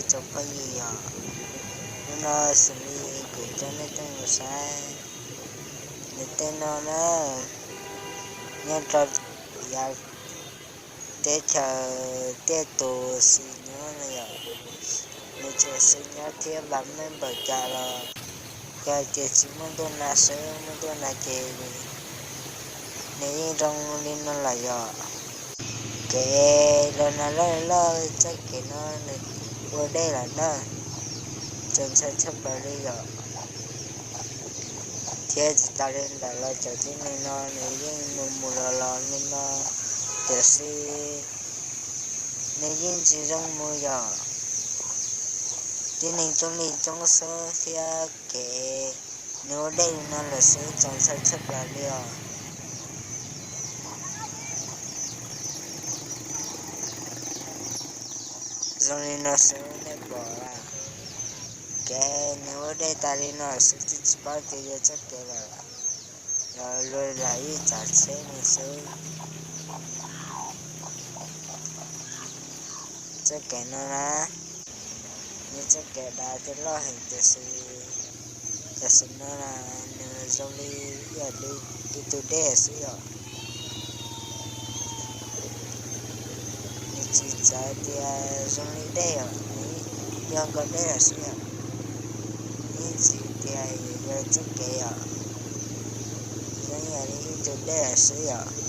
Tsoom phooj ywg yog, hnub no xws li kuv coj nej tuaj mus saib nws tej no na, nyob rau yav teb chaws tiaj tus xws nyob no yom, nws tseem xws nyob thiab vam meej npaum cas los yog hais tias tsis muaj ntuj nag xwb, muaj ntuj nag ces nws yeej zoo li no los yom. Kev los nag loj loj, txoj kev no nws ua dej lawm na, txaus ntshai tshaj plaws li yom. Thiab tsis tas li ntawd los cov tib neeg no nws yeej mus mus los los li no tiam sis nws yeej tsis zoo mus yom. Tib neeg coob li coob xwb thiab kev nws ua dej li no lawm xwb, txaus ntshai tshaj plaws li os. Zoo li no xwb nej pom, kev nws ua dej tas li no xwb twb tsis paub tias yog txoj kev lawm, los luag lam yeej tsav tsheb mus xwb. Txoj kev no na, nws txoj kev dav thiab loj heev tiam sis tam sim no nws zoo li ib yam li ib tug dej xwb yom. Nws tsis txawv tias zoo li dej os, nws yog nkaus dej lawm xwb yom. Yeej tsis tias yog txoj kev yom, zoo ib yam li ib tug dej lawm xwb yom.